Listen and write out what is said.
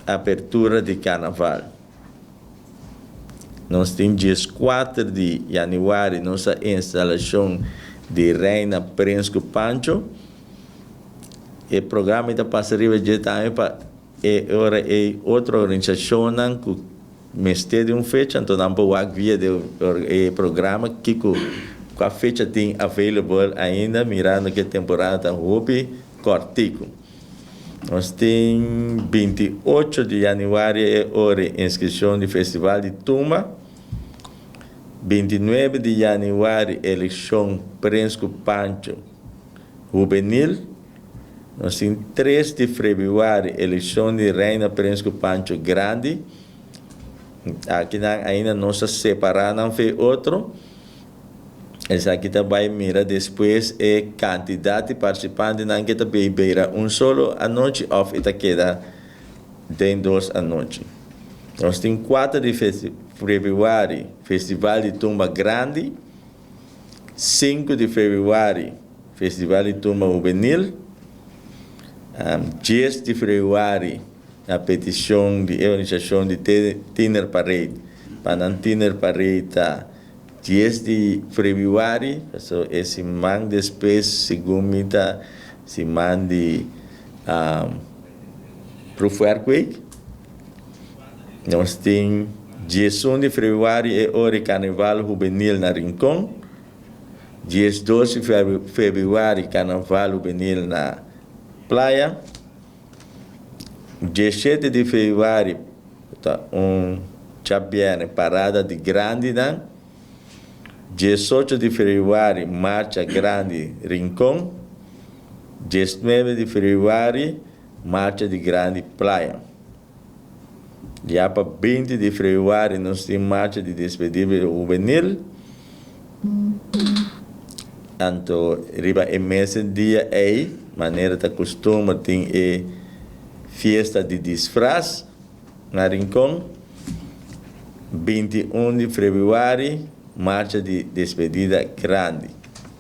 Apertura di Karnaval. Nos tin 14 di yanüari nos instalashon di Reina Prens ku Pancho. E programa ta pasa riba dje tambe pa e ora e otro organisashonnan ku mester di un fecha, anto nan por wak via di e programa kiko kua fecha tin available ainda, mirando ku e temporada ta hopi kòrtiku. Nos tin 28 di yanüari e ora inskripshon di Festival di Tumba. 29 di yanüari elekshon Prens ku Pancho Hubenil. Nos tin 3 di febrüari elekshon di Reina Prens ku Pancho Grandi. Aki nan ainda nos a separá nan for otro. Esaki ta bai mira despues e kantidat di partisipantenan ku ta bira un solo anochi òf e ta keda den dos anochi. Nos tin 4 di febrüari Festival di Tumba Grandi, 5 di febrüari Festival di Tumba Hubenil, 10 di febrüari a petishon di organisashon di Tiener Parade pa nan Tiener Parade ta 10 di febrüari, so e siman despues, segun mi, ta siman di Proefwerkweek. Nos tin 11 di febrüari e ora Karnaval Hubenil na Rincon. 12 di febrüari Karnaval Hubenil na Playa. 17 di febrüari ta un djabièrnè, parada di grandinan. 18 di febrüari Marcha Grandi Rincon. 19 di febrüari Marcha di Grandi Playa. Ya pa 20 di febrüari nos tin marcha di despedida hubenil. Anto riba e mesun dia ei, manera ta kustumber, tin e fiesta di disfras na Rincon. 21 di febrüari, marcha di despedida grandi.